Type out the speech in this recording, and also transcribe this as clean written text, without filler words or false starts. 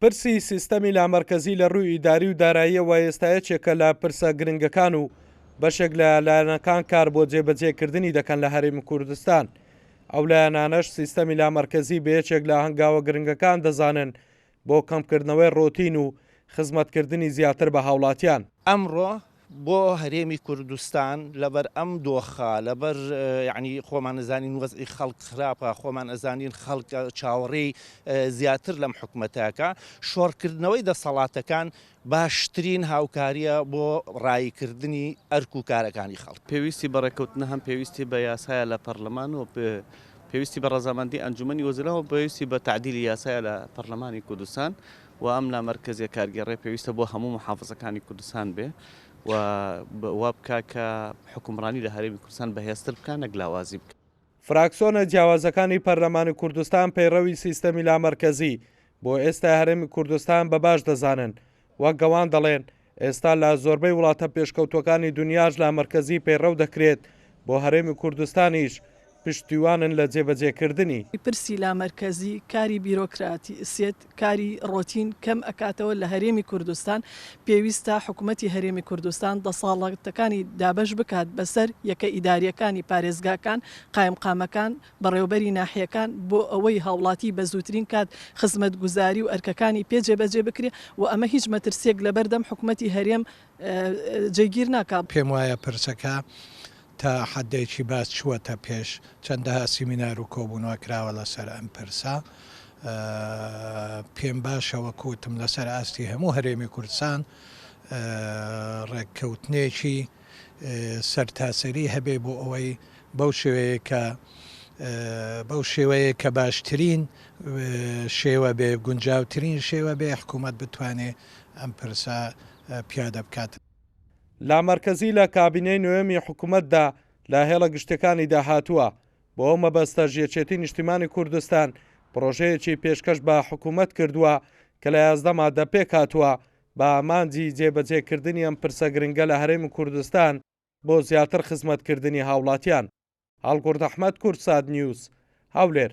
پرسی سیستەمی لامەرکەزی لە رووی ئیداری و داراییەوە ئێستا یەکێکە لە پرسە گرنگەکان و بەشێک لە لایەنەکان کار بۆ جێبەجێکردنی دەکەن لە هەرێمی کوردستان. ئەو لایەنانەش سیستەمی لامەرکەزی بە یەکێک لە هەنگاوە گرنگەکان دەزانن بۆ کەمکردنەوەی رۆتین و خزمەتکردنی زیاتر بە هاوڵاتیان. ئەمڕۆ بۆ هەرێمی کوردستان لەبەر ئەم دۆخە لەبەر یانی خۆمان ئەزانین وەزعی خەڵک خراپە خۆمان ئەزانین خەڵک چاوەڕێی زیاتر لەم حکومەتەکە شۆڕکردنەوەی دەسەڵاتەکان باشترین هاوکاریە بۆ ڕاییکردنی ئەرک و کارەکانی خەڵک. پێویستی بە ڕێککەوتنە هەم پێویستی بە یاسایە لە پەرلەمان و پێویستی بە ڕەزامەندی ئەنجومەنی وەزیران و پێویستی بە تەعدیلی یاسایە لە پەرلەمانی کوردستان و ئەم لامەرکەزیە کارگێڕیە پێویستە بۆ هەموو محافزەکانی کوردستان بێ و وا بکا کە حوکمڕانی لە هەرێمی کوردستان بەهێزتر بکا نەک لاوازی بکا. فراکسۆنە جیاوازەکانی پەرلەمانی کوردستان پەیڕەوی سیستەمی لامەرکەزی بۆ ئێستای هەرێمی کوردستان بە باش دەزانن، وەک گەوان دەڵێن ئێستا لە زۆربەی وڵاتە پێشکەوتووەکانی دونیاش لامەرکەزی پەیڕەو دەکرێت، بۆ هەرێمی کوردستانیش پشتیوانن لە جێبەجێکردنی. پرسی لامەرکەزی کاری بیرۆکراتیسیەت، کاری ڕۆتین کەم ئەکاتەوە لە هەرێمی کوردستان، پێویستە حکومەتی هەرێمی کوردستان دەسەاڵتەکانی دابەش بکات بەسەر یەکە ئیدارییەکانی پارێزگاکان، قایمقامەکان، بەڕێوەبەری ناحیەکان بۆ ئەوەی هاوڵاتی بە زووترین کات خزمەتگوزاری و ئەرکەکانی پێ جێبەجێ بکرێ و ئەمە هیچ مەترسیەک لەبەردەم حکومەتی هەرێم جێگیر ناکا. پێم وایە پرسەکە تا حەدێکی باش چووەتە پێش، چەندەها سیمینار و کۆبوونەوە کراوە لەسەر ئەم پرسە. پێم باشە وەک وتم لەسەر ئاستی هەموو هەرێمی کوردستان ڕێککەوتنێکی سەرتاسەری هەبێ بۆ ئەوەی بەو شێوەیە کە بەو شێوەیە کە باشترین شێوە بێ گونجاوترین شێوە بێ حکوومەت بتوانێ ئەم پرسە پیادە بکات. لامەرکەزی لە کابینەی نۆیەمی حکومەتدا لە هێڵە گشتیەکانیدا هاتووە، بۆ ئەو مەبەستەش یەکێتی نیشتیمانی کوردستان پڕۆژەیەکی پێشکەش بە حکومەت کردووە کە لە 11 مادە پێکهاتووە بە ئامانجی جێبەجێکردنی ئەم پرسە گرنگە لە هەرێمی کوردستان بۆ زیاتر خزمەتکردنی هاوڵاتیان. هەڵگورد ئەحمەد، کوردسات نیوز، هەولێر.